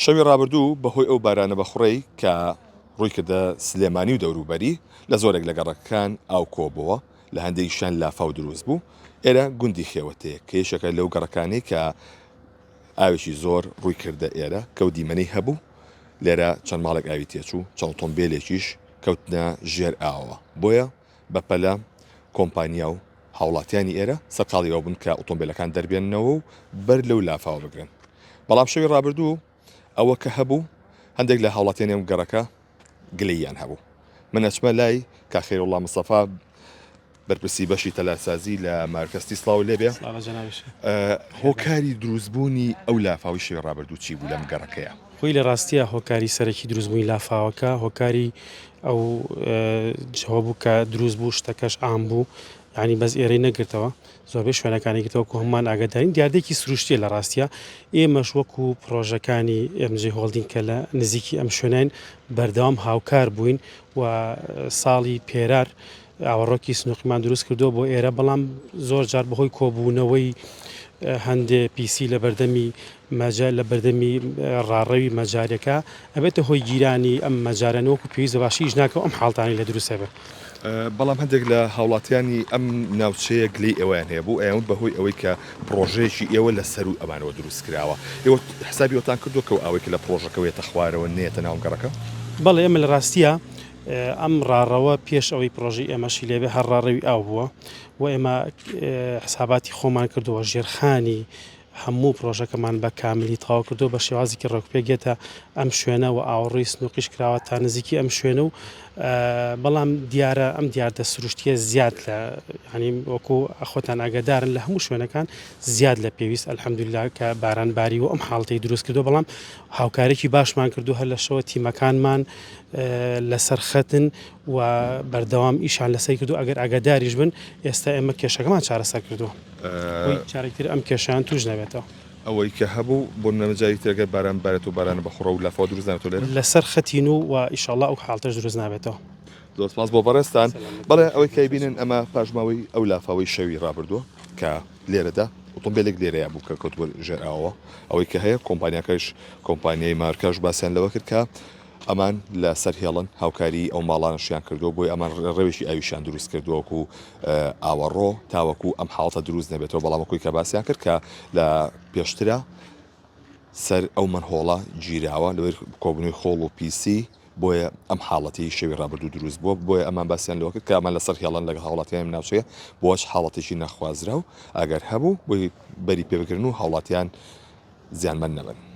شەوی ڕابردوو بەهۆی ئەو بارانە بەخوڕەی کە ڕووی کردە سلێمانی و دەوروبەری، لە زۆرێک لە گەڕەکەکان ئاو کۆبۆوە، لە هەندێکیشیان لافاو دروست بوو، ئێرە گوندی خێوەتەیە کە یەکێکە لەو گەڕەکانەی کە ئاوێکی زۆر ڕووی کردە ئێرە کە و دیمەنەی هەبوو، لێرە چەند ماڵێک ئاوی تێچوو، چەند ئۆتۆمبێلێکیش کەوتنە ژێر ئاوەوە، بۆیە بەپەلە کۆمپانیا و هاوڵاتیانی ئێرە سەرقاڵی ئەوە بوون کە ئۆتۆمبێلەکان دەربێننەوە و بەر لەو لافاوە بگرن. بەڵام شەوی ڕابردوو ئەوە کە هەبوو هەندێک لە هاوڵاتیانی ئەم گەڕەکە گلەییان هەبوو. من ئەچمە لای کاک خەیروڵڵا مستەفا بەرپرسی بەشی تەلارسازی لە مارکەستی سڵاو لێبێ. هۆکاری دروستبوونی ئەو لافاوەی شەوی ڕابردوو چی بوو لەم گەڕەکەیە؟ خۆی لە ڕاستیا هۆکاری سەرەکی دروستبوونی لافاوەکە هۆکاری ئەو جەوە بوو کە دروست بوو شتەکەش عام بوو یعنی بەس ئێرەی نەگرتەوە زۆربەی شوێنەکانی گرتەوە کو هەمومان ئاگادارین دیاردەیەکی سروشتیە لە ڕاستیا ئێمەش وەکو پرۆژەکانی MJ هۆڵدین کە لە نزیکی ئەم شوێنین بەردەوام هاوکار بووین و ساڵی پێرار ئاوەڕۆکی سنوقیمان دروست کردووە بۆ ئێرە، بەڵام زۆر جار بەهۆی کۆبوونەوەی هەندێ پیسی لە بەردەمی مەجا لە بەردەمی ڕاڕەوی مەجاریەکە ئەبێتە هۆی گیرانی ئەم مەجارانە وەکو پێویست بە باشی ئیش ناکە و ئەم حاڵتانەی لێ دروست ئەبێ. بەڵام هەندێک لە هاوڵاتیانی ئەم ناوچەیە گلەی ئێوەیان هەیە بوو ئەیان وت بەهۆی ئەوەی کە پڕۆژەیەکی ئێوە لە سەروو ئەمانەوە دروست کراوە ئێوە حسابی ئەوتان کردووە کە ئەو ئاوەی کە لە پڕۆژەکەوە یەتە خوارەوە نەیەتە ناو ئەم گەڕەکە؟ بەڵێ ئێمە لە ڕاستیا ئەم ڕاڕەوە پێش ئەوەی پڕۆژەی ئێمەشی لێبێ هەر ڕاڕەوی ئاو بووە و ئێمە حساباتی خۆمان کردووە ژێرخانی هەموو پرۆژەکەمان بە کاملی تەواو کردو بە شێوازێکی ڕێکوپێک گێتە ئەم شوێنە و ئاوەڕۆی سنووقیش کراوە تا نزیکی ئەم شوێنە و بەڵام دیارە ئەم دیاردە سروشتیە زیاد لە ینی وەکو خۆتان ئاگادارن لە هەموو شوێنەکان زیاد لە پێویست الحمدلله کە باران باری و ئەم حاڵەتەی دروست کردو بەڵام هاوکارێکی باشمان کردو هەر لە شەوە تیمەکانمان لەسەر خەتن و بەردەوام ئیشان لەسەر کردو ئەگەر ئاگاداریش بن ئێستا ئێمە کێشەکەمان چارەسەر کردووە جارێکتر ئەم کێشیان توش نەبێتەوە. ئەوەی کە هەبوو بۆ نمونە جارێکی تر گەر باران بارێت و بارانە بە خوڕە و لافاو دروست نابێتەوە لێرە؟ لەسەر خەتین و و ئیشەڵا ئەو حاڵتەش دروست نابێتەوە. زۆر سپاس بۆ بەڕێزتان. بەڵێ ئەوەی کە ئەیبینن ئەمە پاشماوەی ئەو لافاوەی شەوی ڕابردووە کە لێرەدا ئۆتۆمبێلێک لێرەیا بوو کە کەوتبووە ژێر ئاوەوە. ئەوەی کە هەیە کۆمپانیاکەش کۆمپانیای مارکاش باسیان لەوە کرد کە ئەمان لە سەر هێڵن هاوکاری ئەو ماڵانەشیان کردووە بۆیە ئەمان ڕێڕەوێکی ئاویشیان دروست کردووە وەکو ئاوەڕۆ تاوەکو ئەم حاڵەتە دروست نەبێتەوە بەڵام وەکوی کە باسیان کرد کە لە پێشترا سەر ئەو مەنهۆڵە گیراوە لەوەی کۆبوونەوەی خۆڵ و پیسی بۆیە ئەم حاڵەتی شەوی ڕابردوو دروست بووە بۆیە ئەمان باسیان لەوە کرد کە ئەمان لەسەر هێڵن لەگەڵ هاوڵاتیانی ناوچەیە بۆش حاڵەتێکی نەخوازراو ئەگەر هەبوو بۆی بەری پێ بگرن و هاوڵاتیان زیانمەند نەبن.